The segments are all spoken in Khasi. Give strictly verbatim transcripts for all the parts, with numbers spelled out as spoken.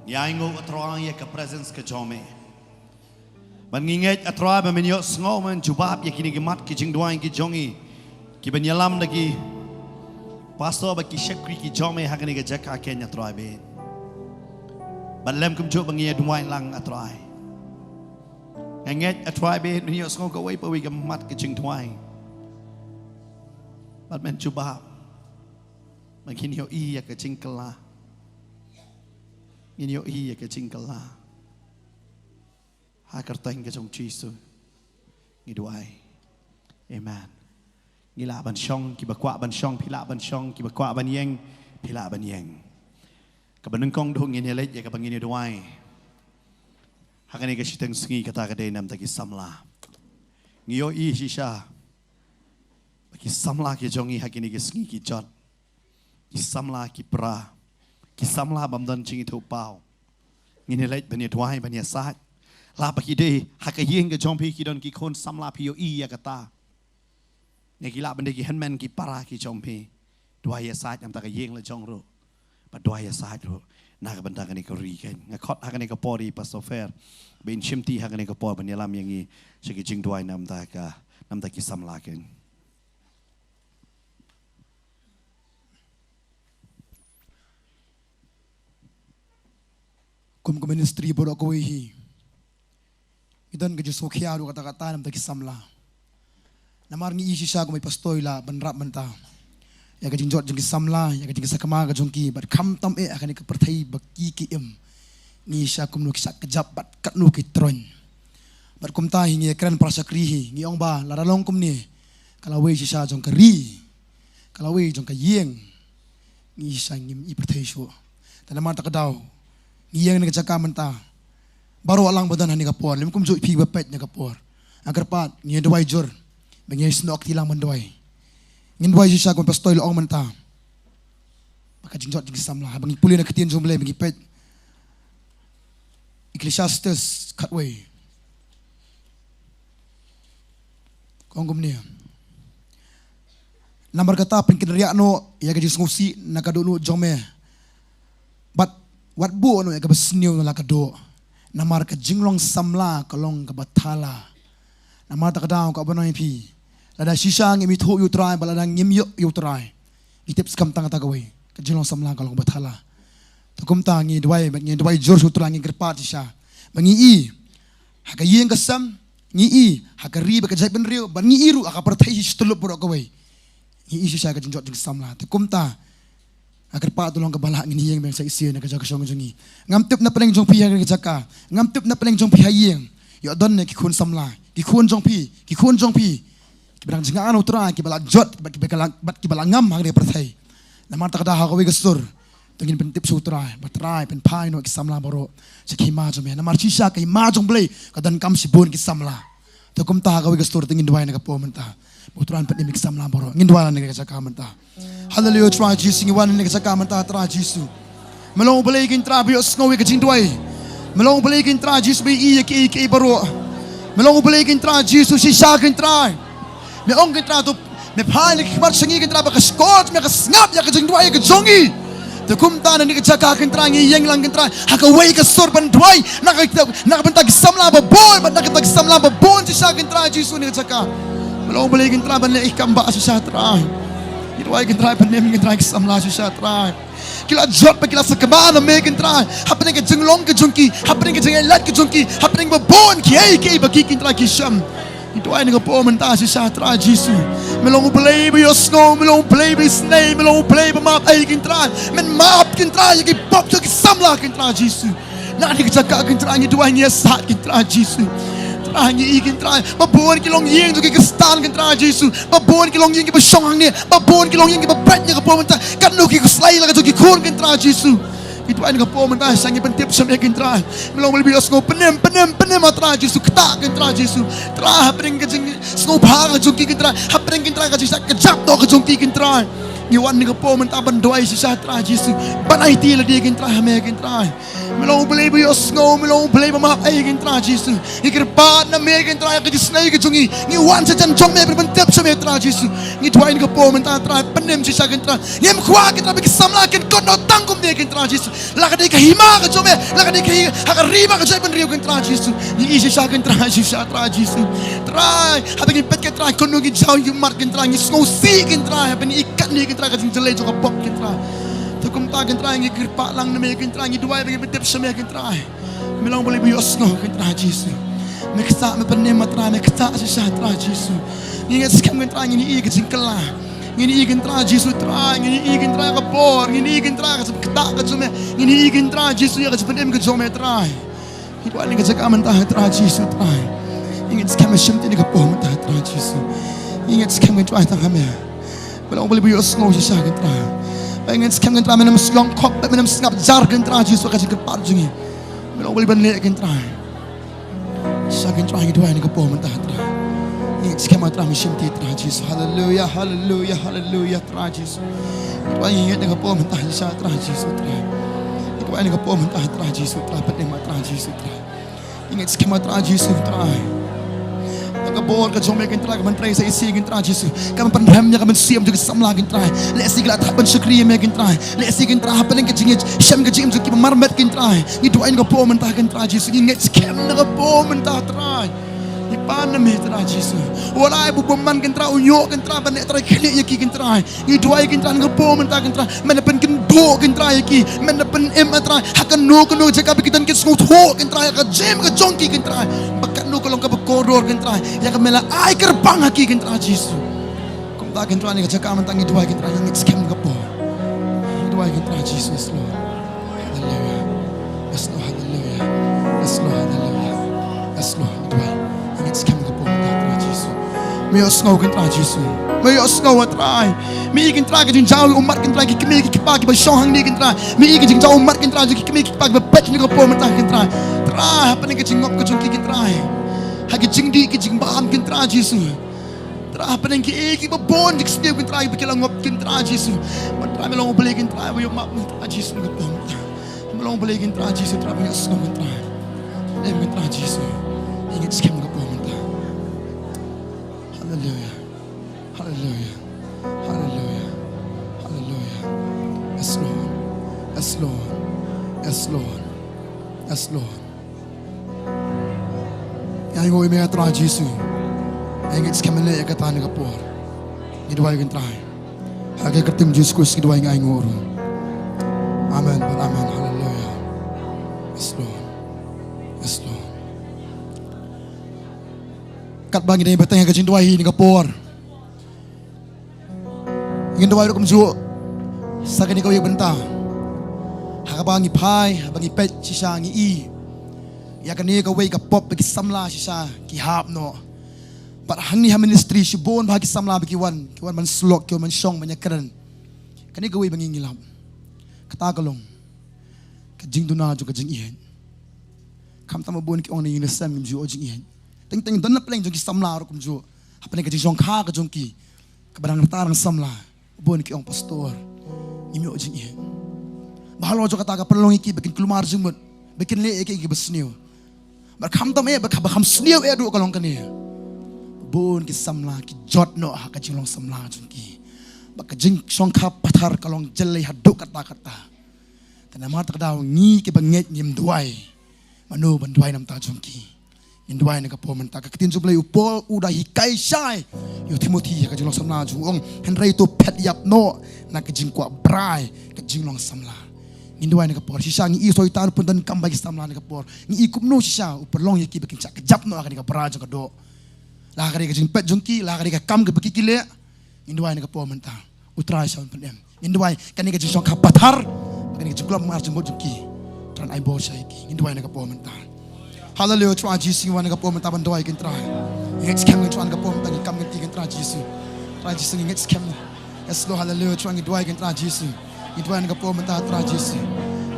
Ngi ainguh, A Trai, ïa ka presence ka jong me. Bad ngi ngeit, A Trai, ba men ïohsngew, men jubab ïa kine ki mat ki jingduwai ki jong ngi, kiban ïalam da ki pastor bad ki shakri ki jong me ha kane ka jaka keiñ, A Trai bad. Bad lem kumjuh ba ngi ïa duwai lang, A Trai. Nga ngeit, A Trai bad, men ïohsngew kawei pa kawei ka mat ka jingduwai. Bad men jubab. Ba ngin ïohi ïa ka jingkylla. Ngin ïohi ïa ka jingkylla. Ha ka kyrteng ka jong U Jisu ngi duwai. Amen. Ngi lah ban shong, kiba kwah ban shong, phi lah ban shong, kiba kwah ban ïeng, phi lah ban ïeng. Kaba nyngkong duh ngin ïa leit ïa kaba ngin ïa duwai. Ha kane ka shiteng sngi, kata ka dei na ka bynta ki samla. Ngi ïohi shisha ba ki samla ki jong ngi ha kine ki sngi ki jot. Ki samla ki pra. Ki samla bym don jingithuhpaw. Ngin ïa leit ban ïa duwai, ban ïasaid. Lah ba ki dei ha ka ïing ka jong phi, ki don ki khun samla, phi ïohi ïa kata. Ne ki lah ban dei ki hynmen ki para ki jong phi. Duwai ïasaid na ka bynta ka ïing la jong ruh. Bad duwai ïasaid ruh na ka bynta kane ka ri keiñ. Nga khot ha kane ka por ïa i Pastor Fer ba in shimti ha kane ka por ban ïalam ïa ngi sha ki jingduwai na ka bynta ka, na ka bynta ki samla keiñ. Kum ka ministry baroh kawei hi, ngi don ka jingsngewkhia ruh katta katta na ka bynta ki samla. Namar ngi i shisha kum i pastor i la bynrap mynta ïa ka jingjot jong ki samla, ïa ka jingsakma ka jong ki, bad khamtam eh ha kane ka pyrthei ba ki ki im. Ngi i shisha kumno ki shah kjap bad katno ki troiñ. Bad kumta hi ngi ïa kren para shakri hi, ngi ong ba lada long kumne, ka lawei shisha jong ka ri, ka lawei jong ka ïing, ngi shisha ngim i pyrthei shuh. Te namar kata ka daw ngi ïeng na ka jaka mynta. Baroh lang ba don ha kane ka por, lym kumjuh phi ba peit na ka por. Nga kyrpad, ngi duwai jur ba ngi snoh kti lang ban duwai. Ngin duwai shisha kum pastor i la ong mynta. Ba ka jingjot jong ki samla, haba ngi pule na ka ktien jong U Blei, ba ngi peit Ecclesiastes khatwei, ka ong kumne: Namar kata pynkynriah noh ïa ka jingsngewsih na ka dohnud jong me, bad wat buh noh ïa kaba sniew na la ka doh. Namar ka jinglong samla ka long kaba thala. Namar kata ka daw, ka ban ong ïa phi, lada shisha ngim ithuh ïa U Trai, bad lada ngim ïoh ïa U Trai, ngi tip skhem tang kata kawei, ka jinglong samla ka long kaba thala. Te kumta ngi duwai, ngi duwai jur sha U Trai, ngi kyrpad shisha ba ngi i ha ka ïing ka sem, ngi i ha ka ri bad ka jaitbynriew, bad ngi i ruh ha ka pyrthei hi shi tyllup baroh kawei. Ngi i shisha ka jingjot jong ki samla. Te kumta nga kyrpad, to long kaba lah ngin ïeng biang sa shisien na ka jaka shong jong ngi. Ngam tip na pdeng jong phi ha ka jaka, ngam tip na pdeng jong phi ha ïing, ïoh don ne ki khun samla, ki khun jong phi, ki khun jong phi kiba dang jngai na U Trai, kiba la jot bad kiba la, bad kiba la ngam ha ka pyrthei. Namar kata ka daw, ha kawei ka sur to ngin pyntip sha U Trai ba Trai, pynphai noh ki samla baroh sha ka hima jong me. Namar shisha ka hima jong U Blei ka donkam shibun ki samla. Te kumta ha kawei ka sur to ngin duwai na ka por mynta ba U Trai un pynim ïa ki samla baroh. Ngin duwai na ka jaka mynta. Haleluya, Trai Jisu, ngi wan na ka jaka mynta, Trai Jisu. Me long U Blei, ko Trai, ba ïohsngew ïa ka jingduwai. Me long U Blei, ko Trai Jisu, ba i ïa kiei kiei baroh. Me long U Blei, ko Trai Jisu, shisha, ko Trai, me ong, ko Trai, to me phai na ka khmat jong ngi, ko Trai, ba ka shkor jong me ka sngap ïa ka jingduwai ka jong ngi. Te kumta na kane ka jaka, ko Trai, ngi ïeng lang, ko Trai, ha kawei ka sur ban duwai na ka, na ka bynta ki samla ba bun, bad na ka bynta ki samla ba bun shisha, ko Trai Jisu, na ka jaka. Me long U Blei, ko Trai, ban leh ïa ka kam ba shisha, Trai. Ngi duwai, ko Trai, pynim, ko Trai, ki samla shisha, Trai. Ki la jot bad ki la sakma na me, ko Trai, hapdeng ka jinglong ka jong ki, hapdeng ka jingïaid ka jong ki, hapdeng ba bun kiei kiei ba ki, ko Trai, ki shem. Ngi duwai na ka por mynta shisha, Trai Jisu. Me long U Blei ba ïohsngew, me long U Blei ba isynei, me long U Blei ba map ei, ko Trai. Men map, ko Trai, ïa ki pop jong ki samla, ko Trai Jisu. Na kane ka jaka, ko Trai, ngi duwai, ngi ïasaid, ko Trai Jisu. Trai, ngi i, ko Trai, ba bun ki longïing jong ki Khristan, ko Trai Jisu, ba bun ki longïing kiba shong hangne, ba bun ki longïing kiba peit na ka por mynta, katno ki khuslai la ka jong ki khun, ko Trai Jisu. Ngi duwai na ka por mynta shisha, ngi pyntip sha me, ko Trai. Me long U Blei ba ïohsngew, pynim, pynim, pynim, A Trai Jisu, ktah, ko Trai Jisu. Trai, hapdeng ka jingsngewbha ka jong ki, ko Trai, hapdeng, ko Trai, ka jingshah kjap noh ka jong ki, ko Trai. Ngi wan ha kane ka por mynta ban duwai shisha Trai Jisu. Ban aiti lade kin Trai ha me kin Trai. Me long U Blei ba ïohsngew, me long U Blei ba map ei kin Trai Jisu. Ngi kyrpad na me kin Trai ka jingisynei ka jong ngi. Ngi wan sha jan jong me ban pyntip sha me Trai Jisu. Ngi duwai ha kane ka por mynta Trai, pynim shisha kin Trai. Ngim kwah kin Trai ba ki samla kin kut noh tang kumne kin Trai Jisu. La ka dei ka hima ka jong me, la ka dei ka hi-, ha ka ri ma ka jong me ban riew kin Trai Jisu. Ngi ïohi shisha kin Trai, shisha Trai Jisu. Trai, haba ngi peit kin Trai, kano ngi jaw ngi mat kin Trai, ngi sngewsih kin Trai, haba ngi ïohi kin Trai, ka jingjyllei jong ka pop kin Trai. Te kumta kin Trai, ngi kyrpad lang na me kin Trai, ngi duwai ba ngin pyntip sha me kin Trai. Me long U Blei ba ïohsngew kin Trai Jisu. Me ksa, me pynim ma Trai, me ksa shisha Trai Jisu. Ngi ngeit skhem kin Trai, ngin ïohi ka jingkylla. Ngin ïohi kin Trai Jisu Trai, ngin ïohi kin Trai ka bor, ngin ïohi kin Trai ka jingkyrpad ka jong me, ngin ïohi kin Trai Jisu ïa ka jingpynim ka jong me Trai. Ngi duwai na ka jaka mynta Trai Jisu Trai. Ngi ngeit skhem me shim ti na ka por mynta Trai Jisu. Ngi ngeit skhem kin Trai tang ha me. Me long U Blei ba ïohsngew shisha kin Trai. Ngi ngeit skhem kin Trai, me nym sngap khop, me nym sngap jar kin Trai Jisu ka jingkyrpad jong ngi. Me long U Blei ban leh kin Trai. Shisha kin Trai ngi duwai na ka por mynta Trai. Ngi ngeit skhem Trai me shim ti Trai Jisu. Haleluya, haleluya, haleluya Trai Jisu. Ngi duwai ngi ngeit na ka por mynta shisha Trai Jisu Trai. Ngi duwai na ka por mynta Trai Jisu Trai, pynim ma Trai Jisu Trai. Ngi ngeit skhem Trai Jisu Trai. Na ka bor ka jong me kin Trai, ka ban trei sa shisien kin Trai Jisu. Ka ban pynrem ïa ka mynsiem jong ki samla kin Trai. Lehse ki la thap ban shakri ïa me kin Trai. Lehse kin Trai hapdeng ka jingngeit, shem ka jingim jong ki ba marmet kin Trai. Ngi duwai na ka por mynta kin Trai Jisu, ngi ngeit skhem na ka por mynta Trai. Ngi pan na me Trai Jisu. U Blei ba bymman kin Trai, u ïoh kin Trai ban leh trai khlieh ïa ki kin Trai. Ngi duwai kin Trai na ka por mynta kin Trai. Men da pynkynduh kin Trai ïa ki. Men da pynim Trai. Ha kano kano jaka ba ki don ki sngewthuh kin Trai. Ha ka jingim ka jong ki kin Trai. Ba kano ka long kaba kordor kin Trai. Ïa ka me la ai kyrpang ha ki kin Trai Jisu. Kumta kin Trai na ka jaka mynta ngi duwai kin Trai, ngi ngeit skhem ka por. Ngi duwai kin Trai Jisu, yes Lord. Hallelujah. Yes Lord, hallelujah. Yes Lord, hallelujah. Yes Lord, ngi duwai. Ngi ngeit skhem ka por mynta Trai Jisu. Me ïohsngew kin Trai Jisu. Me ïohsngew Trai. Me i kin Trai ka jingjaw ummat kin Trai ki kmie ki kpa kiba shong hangne kin Trai. Me i ka jingjaw ummat kin Trai ki kmie ki kpa kiba peit na ka por mynta kin Trai. Trai hapdeng ka jingngop ka jong ki kin Trai. Ha ka jingdih ka jingbam kin Trai Jisu. Trai hapdeng kiei kiei kiba bun jingsniew kin Trai ba ki la ngop kin Trai Jisu. Bad Trai me long U Blei kin Trai ba ïoh map kin Trai Jisu ka por mynta. Me long U Blei kin Trai Jisu Trai ba ïohsngew kin Trai. Em kin Trai Jisu. Ngi ngeit skhem ka por mynta. Haleluya. Haleluya. Haleluya. Haleluya. Yes Lord. Yes Lord. Yes Lord. Yes Lord. Ngi ainguh ïa me Trai Jisu. Ngi ngeit skhem leh ïa kata na ka por. Ngi duwai kin Trai. Ha ka kyrteng Jisu Khrist ngi duwai ngi ainguh ruh. Amen. Amen. Haleluya. Yes Lord. Yes Lord. Katba ngi dang ïa bteng ïa ka jingduwai hi na ka por. Ngin duwai ruh kumjuh sa kane kawei ka bynta. Ha kaba ngi phai, haba ngi peit shisha ngi i ïa kane kawei ka pop ba ki samla shisha ki hap noh. Bad hangne ha ministry shibun bha ki samla ba ki wan, ki wan ban slok, ki wan ban shong ban ïakren. Kane kawei ba ngi ngi lap. Kata ka long ka jingduna jong ka jingïeit. Khamtam ba bun ki ong ne ïing ne sem ngim ju ïoh jingïeit. Teng teng don na pdeng jong ki samla ruh kumjuh. Hapdeng ka jingshongkha ka jong ki. Kaba dang rta dang samla. Bun ki ong pastor. Ngim ïoh jingïeit. Ba halor jong kata ka pynlong ïa ki ba kin kulmar jingmut. Ba kin leh ïa ki ba sniew. Ba khamtam eh ba kham sniew eh duh ka long kane. Bun ki samla ki jot noh ha ka jinglong samla jong ki. Ba ka jingshongkha pathar ka long jyllei haduh katta katta. Te namar kata ka daw ngi kiba ngeit ngim duwai. Mano ban duwai na ka bynta jong ki. Ngin duwai na ka por mynta ka ktien jong U Blei u Paul u da hikai shai ïa u Timothi ha ka jinglong samla jong u, ong hynrei to phet ïap noh na ka jingkwah brai ka jinglong samla. Ngin duwai na ka por shisha ngi i Soitan u pyndonkam bad ki samla na ka por. Ngi i kumno shisha u pynlong ïa ki ba kin shah kjap noh ha kane ka brai jong ka doh. La ka dei ka jingpeit jong ki, la ka dei ka kam kaba ki ki leh. Ngin duwai na ka por mynta. U Trai shah pyndem. Ngin duwai kane ka jingshongkha pathar, kane ka jingkulmar jingmut jong ki. Trai ai bor sha ïa ki. Ngin duwai na ka por mynta. Haleluya, Trai Jisu ngi wan na ka por mynta ban duwai kin Trai. Ngi ngeit skhem kin Trai na ka por mynta ngi kam kin Trai Jisu. Trai Jisu ngi ngeit skhem. Yes Lord, haleluya, Trai ngi duwai kin Trai Jisu. Ngi duwai na ka por mynta Trai Jisu.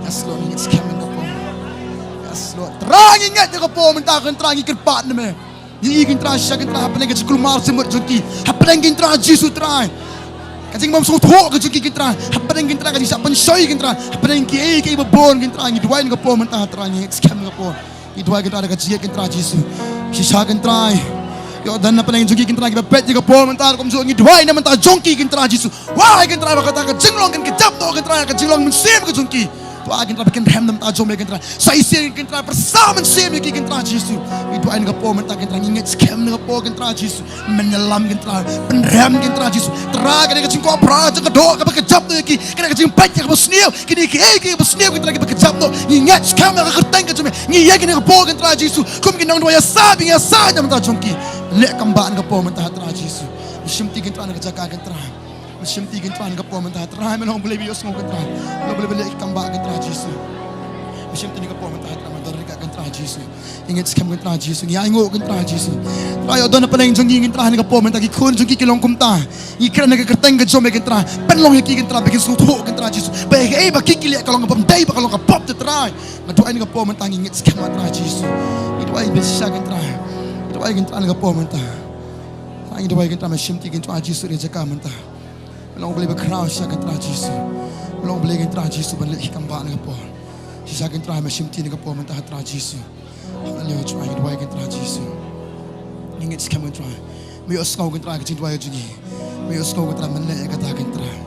Yes Lord, ngi ngeit skhem na ka por. Yes Lord, Trai ngi ngeit na ka por mynta kin Trai ngi kyrpad na me. Ngi i kin Trai sha kin Trai hapdeng ka jingkulmar jingmut jong ki. Hapdeng kin Trai Jisu Trai. Ka jingbym sngewthuh ka jong ki, Kynrad. Hapdeng, Kynrad, ka jingshah pynshoi, Kynrad. Hapdeng kiei kiei ba bun, Kynrad. Ngi duwai na ka por mynta, Trai, ngi ngeit skhem na ka por. Ngi duwai, Kynrad, da ka jingngeit, Kynrad Jisu. Shisha, Kynrad. Ïoh don na pdeng jong ki, Kynrad, kiba peit ïa ka por mynta, kumjuh ngi duwai na bynta jong ki, Kynrad Jisu. Wai, Kynrad, ba kata ka jinglong kan kjap noh, Kynrad, ka jinglong mynsiem ka jong ki. To ai, Kynrad, ba kin rem na bynta jong me, Kynrad. Sa isih, Kynrad, pyrsa mynsiem ïa ki, Kynrad Jisu. Ngi duwai na ka por mynta, Kynrad, ngi ngeit skhem na ka por, Kynrad Jisu. Men ïalam, Kynrad, pynrem, Kynrad Jisu. Trai, kane ka jingkohnguh jong ka doh kaba kjap noh ïa ki, kane ka jingpeit kaba sniew, kine kiei kiei kiba sniew, Kynrad, kiba kjap noh. Ngi ngeit skhem ha ka kyrteng ka jong me. Ngi ïeng kane ka por, Kynrad Jisu, kum ki nongduwai ïasam, ngi ïasam na bynta jong ki. Leh kam ba na ka por mynta, Trai Jisu. Shimti, Kynrad, na ka jaka, Kynrad. Shimti, Kynrad, na ka por mynta, Trai, me long U Blei ba ïohsngew, Kynrad. Me long U Blei ba leh kam ba, Kynrad Jisu. Shimti na ka por mynta, Trai, me don ryngkat, Kynrad Jisu. Ngi ngeit skhem, Kynrad Jisu. Ngi ainguh, Kynrad Jisu. Trai, ïoh don na pdeng jong ngi, Kynrad, na ka por mynta, ki khun jong ki ki long kumta. Ngi kren na ka kyrteng ka jong me, Kynrad. Pynlong ïa ki, Kynrad, ba kin sngewthuh, Kynrad Jisu, ba ei ba ki ki leh ka long kaba ym dei, ba ka long kaba pop, Trai. Nga duwai na ka por mynta, ngi ngeit skhem, Trai Jisu. Ngi duwai ba shisha, Kynrad. Ngi duwai, Kynrad, na ka por mynta. Ngi duwai, Kynrad, me shimti, Kynrad Jisu, na ka jaka mynta. Me long U Blei ba khraw shisha, Kynrad Jisu. Me long U Blei, Kynrad Jisu, ban leh kam ba na ka por. Shisha, Kynrad, me shimti na ka por mynta, Trai Jisu. Haleluya, Trai, ngi duwai, Kynrad Jisu. Ngi ngeit skhem, Kynrad. Me ïohsngew, Kynrad, ka jingduwai jong ngi. Me ïohsngew, Kynrad, men leh ïa kata, Kynrad.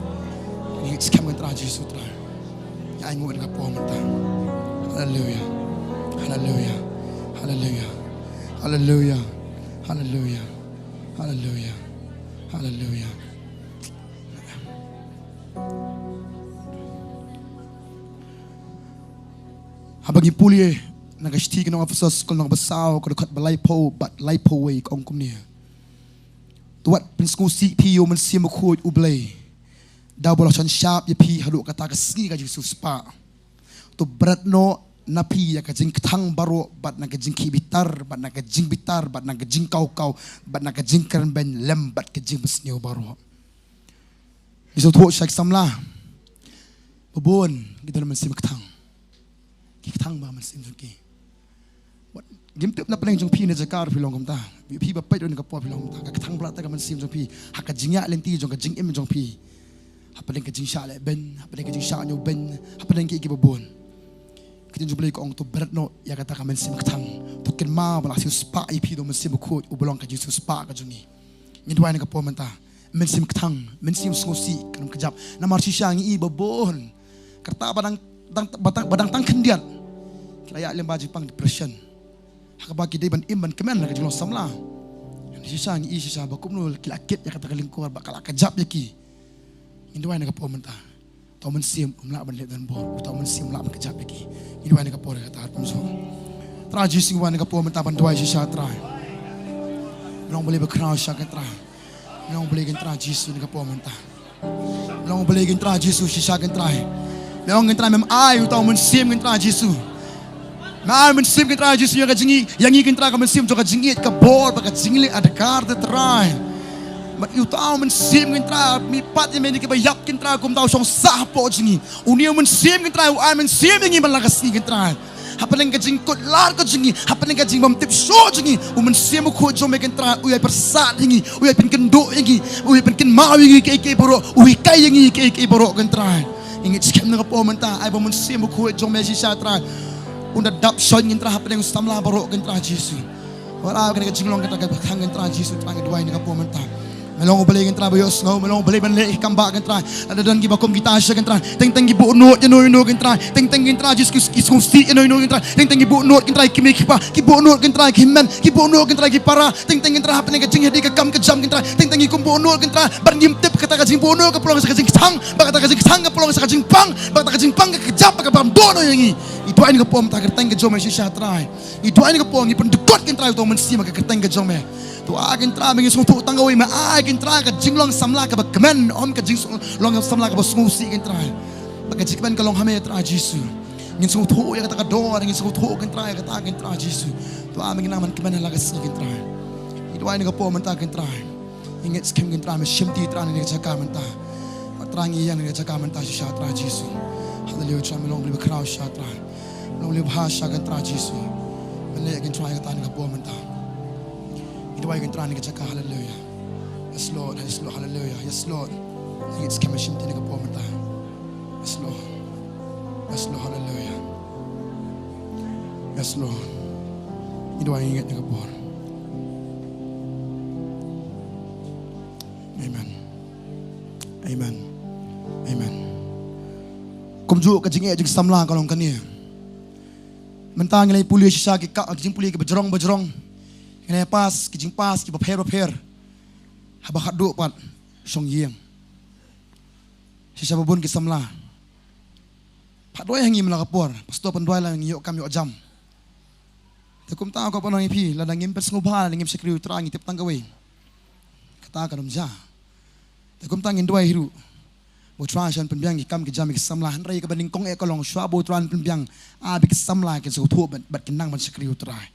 Ngi ngeit skhem, Kynrad Jisu, Trai. Ngi ainguh na ka por mynta. Haleluya. Haleluya. Haleluya. Haleluya. Haleluya. Haleluya. Haleluya. Haba ngi pule na ka shithi ki nong Ephesos, ka lynnong ba saw, ka dkhot ba laiphew bad laiphew wei, ka ong kumne: To wat pynsngewsih phi ïa u Mynsiem Bakhuid U Blei, da uba la shon shap ïa phi haduh kata ka sngi ka jingsiewspah. To bret noh na phi ïa ka jingkthang baroh, bad na ka jingkhih bitar, bad na ka jingbitar, bad na ka jingkawkaw, bad na ka jingkren beiñ lem bad ka jingbsniew baroh. Ngi sngewthuh shisha ki samla ba bun ki don mynsiem kthang. Ki kthang bha mynsiem jong ki. Wat, ngim tip na pdeng jong phi na jaka ruh phi long kumta. Phi ba peit ruh na ka por phi long kumta. Ka kthang bha te ka mynsiem jong phi ha ka jingïaid lynti jong ka jingim jong phi. Hapdeng ka jingshah leh beiñ, hapdeng ka jingshah ñiew beiñ, hapdeng kiei kiei ba bun. Ka ktien jong U Blei ka ong to bret noh ïa kata ka mynsiem kthang. To kynmaw ba la siewspah ïa phi da u Mynsiem Bakhuid uba long ka jingsiewspah ka jong ngi. Ngi duwai na ka por mynta. Mynsiem kthang, mynsiem sngewsih, kan ym kjap. Namar shisha ngi i ba bun. Kata ba dang, dang, ba dang, ba dang tang khyndiat, ki la ïaid lem bad jingpang depression. Ha kaba ki dei ban im ban kmen ha ka jinglong samla. Shisha ngi i shisha ba kumno ki la kit ïa kata ka lyngkor ba ka la kjap ïa ki. Ngi duwai na ka por mynta. Uta u Mynsiem um lah ban leh donbor, uta u Mynsiem um lah ban kjap ïa ki. Ngi duwai na ka por kata, kumjuh. Trai Jisu, ngi wan na ka por mynta ban duwai shisha, Trai. Me long U Blei ba khraw shisha, Kynrad. Me long U Blei, Kynrad Jisu, na ka por mynta. Me long U Blei, Kynrad Jisu, shisha, Kynrad. Me ong, Kynrad, mem ai uta u Mynsiem, Kynrad Jisu. Me ai u Mynsiem, Kynrad Jisu, ïa ka jingïeit, ïa ngi, Kynrad, ka mynsiem jong ka jingïeit, ka bor bad ka jingleh adkar, Trai. Bad uta u Mynsiem, Kynrad, mih pat ïa me na kiba ïap, Kynrad, kum uta u shongsah hapoh jong ngi. Une u Mynsiem, Kynrad, u ai mynsiem ïa ngi man la ka sngi, Kynrad. Hapdeng ka jingkut lad ka jong ngi, hapdeng ka jingbymtip shuh jong ngi, u Mynsiem Bakhuid jong me, Kynrad, u ïai pyrsad ïa ngi, u ïai pynkynduh ïa ngi, u ïai pynkynmaw ïa ngi kiei kiei baroh, u hikai ïa ngi kiei kiei baroh, Kynrad. Ngi ngeit skhem na ka por mynta, ai ba u Mynsiem Bakhuid jong me shisha, Trai, un da dap shon, Kynrad, hapdeng u samla baroh, Kynrad Jisu. Wat ai kane ka jinglong kata kaba kthang, Kynrad Jisu, Trai, ngi duwai na ka por mynta. Me long U Blei, Kynrad, ba ïohsngew, me long U Blei ban leh ïa ki kam ba, Kynrad. Lada don kiba kum kita shisha, Kynrad, teng teng ki buh nud ïano ïano, Kynrad. Teng teng, Kynrad Jisu, ki sngewsih ïano ïano, Kynrad. Teng teng ki buh nud, Kynrad, ki kmie ki kpa, ki buh nud, Kynrad, ki hynmen, ki buh nud, Kynrad, ki para. Teng teng, Kynrad, hapdeng ka jingïadei ka kam ka jam, Kynrad. Teng teng ki kum buh nud, Kynrad, bad ngim tip kata ka jingbuh nud ka pynlong sa ka jingkthang, bad kata ka jingkthang ka pynlong sa ka jingpang, bad kata ka jingpang ka kjap, bad ka bam buh nud ïa ngi. Ngi duwai na ka por mynta ha ka kyrteng ka jong me shisha, Trai. Ngi duwai na ka por, ngi pyndykut, Kynrad, uta u Mynsiem ha ka kyrteng ka jong me. To ai, Kynrad, ba ngin sngewthuh tang kawei, me ai, Kynrad, ka jinglong samla kaba kmen, ym ka jinglong samla kaba sngewsih, Kynrad. Ba ka jingkmen ka long ha me, Trai Jisu. Ngin sngewthuh ïa kata ka dor, ngin sngewthuh, Kynrad, ïa kata, Kynrad Jisu. To ai, ba ngin nang ban kmen ha la ka sngi, Kynrad. Ngi duwai na ka por mynta, Kynrad. Ngi ngeit skhem, Kynrad, me shimti, Trai, na ka jaka mynta. Trai, ngi ïeng na ka jaka mynta shisha, Trai Jisu. Haleluya, Trai, me long U Blei ba khraw shisha, Trai. Me long U Blei ba ha shisha, Kynrad Jisu. Me leh, Kynrad, ïa kata na ka por mynta. Ngi duwai, Kynrad, na ka jaka, haleluya. Yes, Lord, yes, Lord, haleluya. Yes, Lord. Ngi ngeit skhem ha shimti na ka por mynta. Yes, Lord. Yes, Lord. Hallelujah. Yes, Lord. Ngi duwai, ngi ngeit na ka por. Amen. Amen. Amen. Kumjuh ka jingeh jong ki samla ka long kane. Mynta ngi la pule shisha ki ka, ki jingpule kiba jrong ba jrong. Ngi la pass ki jingpass kiba pher ba pher. Haba khatduh pat shong ïing. Shisha ba bun ki samla. Pat duwai ha ngi man la ka por, pastor pynduwai la ngi ïoh kam ïoh jam. Te kumta ko, pynong ïa phi, lada ngim pynsngewbha, lada ngim shakri U Trai, ngi tip tang kawei. Kata ka dum ja. Te kumta ngin duwai hi ruh. Ba U Trai shan pynbiang ki kam ki jam ki samla, hynrei kaba nyngkong eh ka long shuwa ba U Trai pynbiang, ah, ba ki samla kin sngewthuh bad, bad kin nang ban shakri U Trai.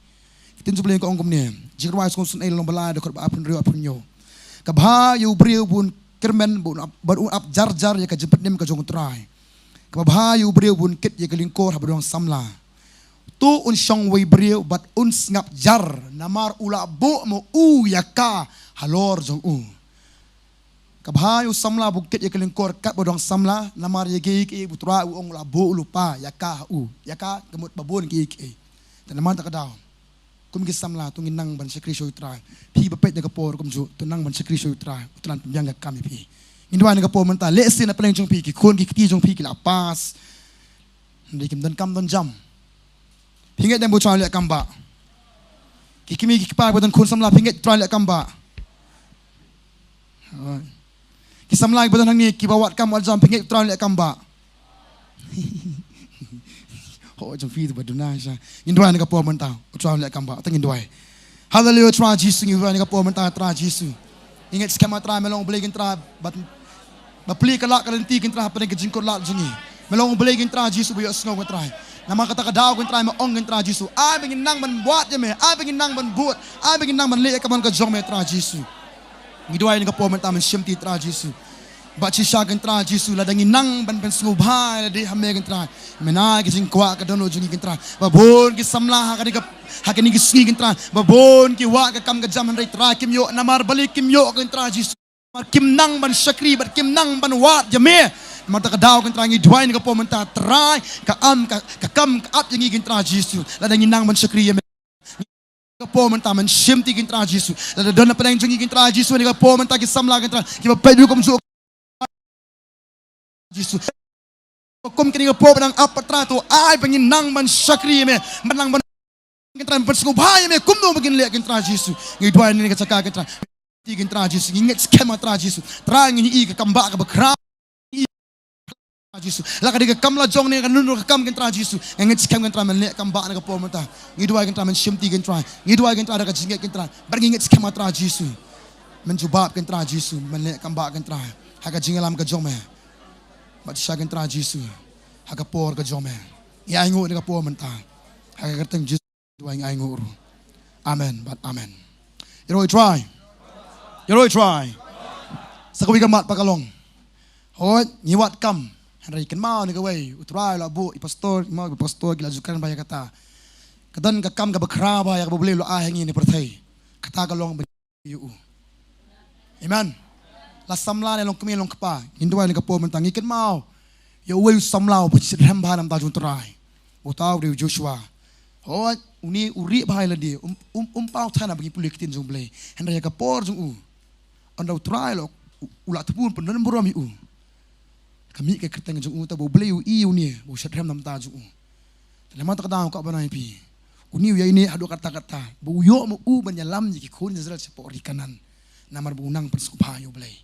Ka ktien jong U Blei ka ong kumne. Jingrwai sngewsynei lynnong ba lai, dkhot ba arphew hynriew, arphew hynñiew. Kaba bha ïa u briew ba un kyrmen, ba un ap, ba un ap jar jar ïa ka jingpynim ka jong U Trai. Kaba bha ïa u briew ba un kit ïa ka lyngkor haba don samla. To un shong uwei u briew bad un sngap jar, namar u la buh mo u ïa ka halor jong u. Kaba bha ïa u samla ba un kit ïa ka lyngkor katba don samla, namar ïa kiei kiei ba U Trai u ong u la buh u lypa ïa ka ha u. Ïa ka ka mut ba bun kiei kiei. Te namar kata ka daw, kum ki samla, to ngin nang ban shakri sha U Trai. Phi ba peit na ka por kumjuh, to nang ban shakri sha U Trai. U Trai un pynbiang ka kam ïa phi. Ngin duwai na ka por mynta, lehse na pdeng jong phi, ki khun ki kti jong phi ki la pass. Hynrei kim don kam don jam. Phi ngeit ne em ba U Trai un leh kam ba? Ki kmie ki kpa ba don khun samla, phi ngeit U Trai un leh kam ba? Ki samla kiba don hangne kiba wad kam wad jam, phi ngeit U Trai un leh kam ba? Ho, jong phi te ba duna sha. Ngin duwai na ka por mynta, U Trai un leh kam ba, te ngin duwai. Haleluia, Trai Jisu, ngin duwai na ka por mynta, Trai Jisu. Ngi ngeit skhem, Trai, me long U Blei ki Trai, bad ba plie ka lad ka lynti ki Trai, hapdeng ka jingkut lad jong ngi. Me long U Blei ki Trai Jisu ba ïohsngew ki Trai. Namar kata ka daw ki Trai, me ong ki Trai Jisu, ai ba ngin nang ban wad ïa me, ai ba ngin nang ban bud, ai ba ngin nang ban leh ïa ka mon ka jong me, Trai Jisu. Ngi duwai na ka por mynta, men shimti, Trai Jisu. Bad shisha ki Trai Jisu, lada ngi nang ban pynsngewbha ïa lade ha me ki Trai, men ai ka jingkwah ka dohnud jong ngi ki Trai. Ba bun ki samla ha kane ka, ha kine ki sngi ki Trai, ba bun ki wad ka kam ka jam, hynrei Trai kim ïoh, namar balei kim ïoh ki Trai Jisu? Namar kim nang ban shakri bad kim nang ban wad ïa me. Namar kata ka daw ki Trai, ngi duwai na ka por mynta, Trai, ka am ka, ka kam ka ap ïa ngi ki Trai Jisu, lada ngi nang ban shakri ïa me. Ka por mynta, men shimti ki Trai Jisu. Lada don na pdeng jong ngi ki Trai Jisu, ne ka por mynta ki samla ki Trai, kiba peit ruh kumjuh Jisu. Kum kine ki por ba dang ap, Trai, to ai ba ngin nang ban shakri ïa me, ban nang ban, ki Trai, ban pynsngewbha ïa me kumno ba ngin leh ki Trai Jisu. Ngi duwai na kane ka jaka ki Trai. Ti ki Trai Jisu, ngi ngeit skhem, Trai Jisu. Trai, ngi ïohi ka kam ba kaba khraw. Jisu. La ka dei ka kam la jong ne ka nun ka kam ki Trai Jisu. Ngi ngeit skhem ki Trai, men leh kam ba na ka por mynta. Ngi duwai ki Trai, men shimti ki Trai. Ngi duwai ki Trai da ka jingngeit ki Trai. Bad ngi ngeit skhem, Trai Jisu, men jubab ki Trai Jisu, men leh kam ba ki Trai. Ha ka jingïalam ka jong me. Bad shisha ki Trai Jisu, ha ka por ka jong me. Ngi ainguh na ka por mynta. Ha ka kyrteng Jisu. Duwai ngi ainguh ruh. Amen bad amen. Ïaroh ïa U Trai. Ïaroh ïa U Trai. Sa kawei ka mat pat ka long, hooid, ngi wad kam, hynrei kynmaw ne kawei, U Trai u la buh ïa i pastor, kynmaw ïa i pastor ki la ju kren bha ïa kata. Ka don ka kam kaba khraw bha ïa kaba U Blei u la ai ha ngi ne pyrthei. Kata ka long ba ïa u. Amen. La samla ne long kmie long kpa, ngin duwai na ka por mynta, ngi kynmaw ïa uwei u samla uba shitrhem bha na ka bynta jong U Trai. Uta u dei u Joshua. Hooid, une u rieh bha ïa lade, um, um, um paw than haba ngi pule ktien jong U Blei. Hynrei ha ka por jong u, ynda U Trai u la, u, u la thmu pyndon burom ïa u. Ka mih ka kyrteng jong u, te ba U Blei u ïohi ïa une ba u shitrhem na ka bynta jong u. Te namar kata ka daw, kwah ban ong ïa phi, une u ïaineh haduh katta katta ba u ïoh ma u ban ïalam ïa ki khun Israel shapoh ri Kanaan. Namar ba u nang pynsngewbha ïa U Blei.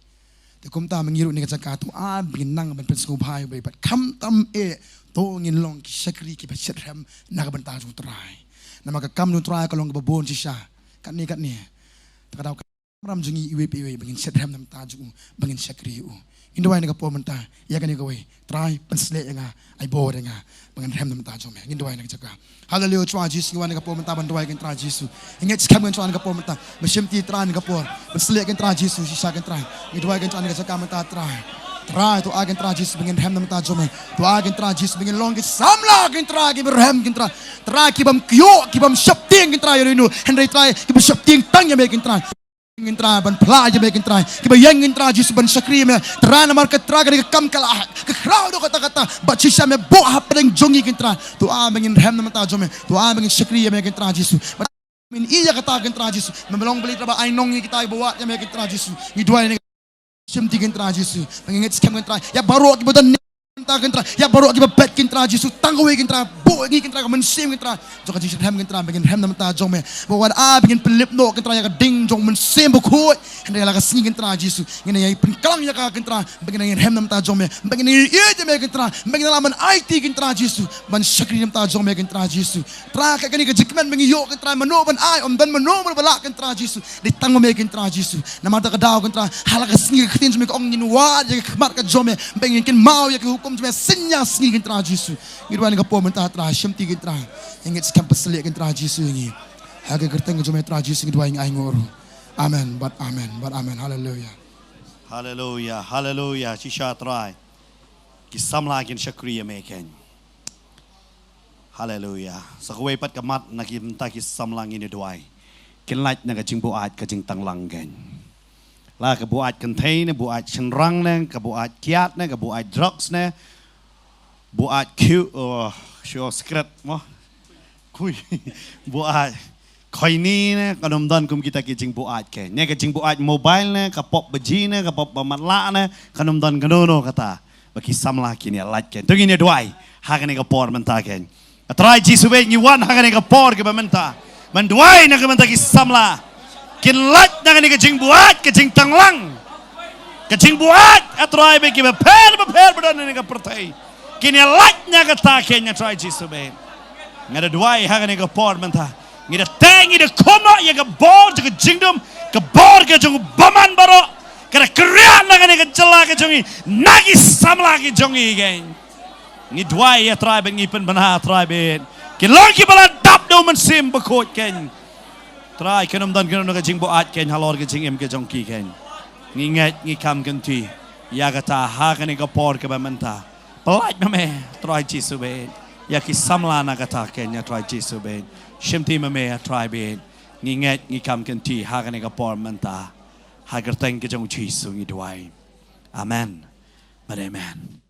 Te kumta ma ngi ruh ha kane ka jaka, to ai ba ngin nang ban pynsngewbha ïa U Blei bad khamtam eh to ngin long ki shakri kiba shitrhem na ka bynta jong U Trai. Namar ka kam jong U Trai ka long kaba bun shisha. Katne katne. Te ka daw ka kamram jong ngi iwei pa iwei ba ngin shitrhem na ka bynta jong u, ba ngin shakri ïa u. Ngin duwai na ka por mynta ïa kane kawei. Trai, pynshlur ïa nga, ai bor ïa nga ba ngan rhem na ka bynta jong me. Ngin duwai na ka jaka. Haleluia, Trai Jisu, ngi wan na ka por mynta ban duwai ïa ki Trai Jisu. Ngi ngeit skhem ïa ki Trai na ka por mynta. Mynsiem Trai na ka por. Pynshlur ïa ki Trai Jisu, shisha ki Trai. Ngi duwai ïa ki Trai na ka jaka mynta, Trai. Trai, to ai ki Trai Jisu ba ngin rhem na ka bynta jong me. To ai ki Trai Jisu ba ngin long ki samla ki Trai, kiba rhem ki Trai. Trai, ki bym kyiuh, ki bym sheptieng ki Trai ïa uno uno. Hynrei Trai, kiba sheptieng tang ïa me ki Trai. Kynrad, ban phla ïa me Kynrad. Kiba ïeng Kynrad Jisu ban shakri ïa me. Trai namar ka Trai kane ka kam ka la, ka khraw dok katta katta. Bad shisha me buh hapdeng jong ngi Kynrad. To ai ba ngin rhem na bynta jong me. To ai ba ngin shakri ïa me Kynrad Jisu. Bad ngin ïa kata Kynrad Jisu. Me long bali trai ba ai nong ïa kita ba wad ïa me Kynrad Jisu. Ngi duwai ne shim ti Kynrad Jisu. Ba ngin ngeit skhem Kynrad. Ïa baroh kiba don bynta Kynrad. Ïa baroh kiba peit Kynrad Jisu. Tang kawei Kynrad. Buh ngi Kynrad ka mynsiem Kynrad. Jong ka jingshem Kynrad ba ngin rhem na bynta jong me. Ba wan ai ba ngin pynlip noh Kynrad ïa ka ding jong mynsiem bakhuid. Hynrei la ka sngi Kynrad Jisu. Ngin ïa pynklang ïa ka Kynrad. Ba ngin rhem na bynta jong me. Ba ngin ïa ïeit ïa me Kynrad. Ba ngin la man aiti Kynrad Jisu. Ban shakri na bynta jong me Kynrad Jisu. Trai ka kane ka jingkmen ba ngi ïoh Kynrad mano ban ai, ym don mano ban lah Kynrad Jisu. Dei tang ma me Kynrad Jisu. Namar ta ka daw Kynrad, ha la ka sngi ka ktien jong me ka ong ngin wad ïa ka khmat ka jong me, ba ngin kynmaw ïa ka hukum jong me synñia sngi Kynrad Jisu. Ngi duwai na ka por mynta Trai, shim ti Kynrad. Ïa ngeit skhem pynsleh Kynrad Jisu ïa ngi. Ha ka kyrteng ka jong me Trai Jisu ngi duwai ngi ainguh ruh. Amen, bad amen, bad amen. Haleluya. Haleluya, haleluya, shisha Trai. Ki samla kin shakri ïa me keiñ. Haleluya. Sa kawei pat ka mat na ki bynta ki samla ngin ïa duwai. Kin lait na ka jingbuaid ka jingtanglang keiñ. La ka buaid kynthei ne, buaid shynrang ne, ka buaid kiad ne, ka buaid drugs ne. Buaid kiu, oh, shu secret mo. Kui. Buaid khoini ne, kan ym don kum kita ki jingbuaid keiñ. Ne ka jingbuaid mobile ne, ka pop baji ne, ka pop ba matlah ne, kan ym don kano kano kata. Ba ki samla kin ïa lait keiñ. To ngin ïa duwai. Ha kane ka por mynta keiñ. A Trai Jisu bad ngi wan ha kane ka por kaba mynta. Ban duwai na ka bynta ki samla. Kin lait na kane ka jingbuaid, ka jingtanglang. Ka jingbuaid, a Trai bad kiba pher, ba pher, ba don na ka pyrthei. Kin ïa lait na kata keiñ a Trai Jisu bad. Nga da duwai ha kane ka por mynta. Ngi da teng, ngi da khum noh ïa ka bor jong ka jingdum, ka bor ka jong u bymman baroh. Ka da kyrïah na kane ka jylla ka jong ngi, na ki samla ki jong ngi keiñ. Ngi duwai ïa Trai bad ngi pynbna Trai bad. Ki long kiba la dap da u Mynsiem Bakhuid keiñ. Trai kan ym don kano kano ka jingbuaid keiñ halor ka jingim ka jong ki keiñ. Ngi ngeit ngi kham kynti. Ïa kata ha kane ka por kaba mynta. Pynlait ma me, Trai Jisu bad. Ïa ki samla na kata keiñ, a Trai Jisu bad. Shim ti ma me, a Trai bad. Ngi ngeit, ngi kham kynti, ha kane ka por mynta. Ha kyrteng ka jong u Jisu ngi duwai. Amen. Bad amen.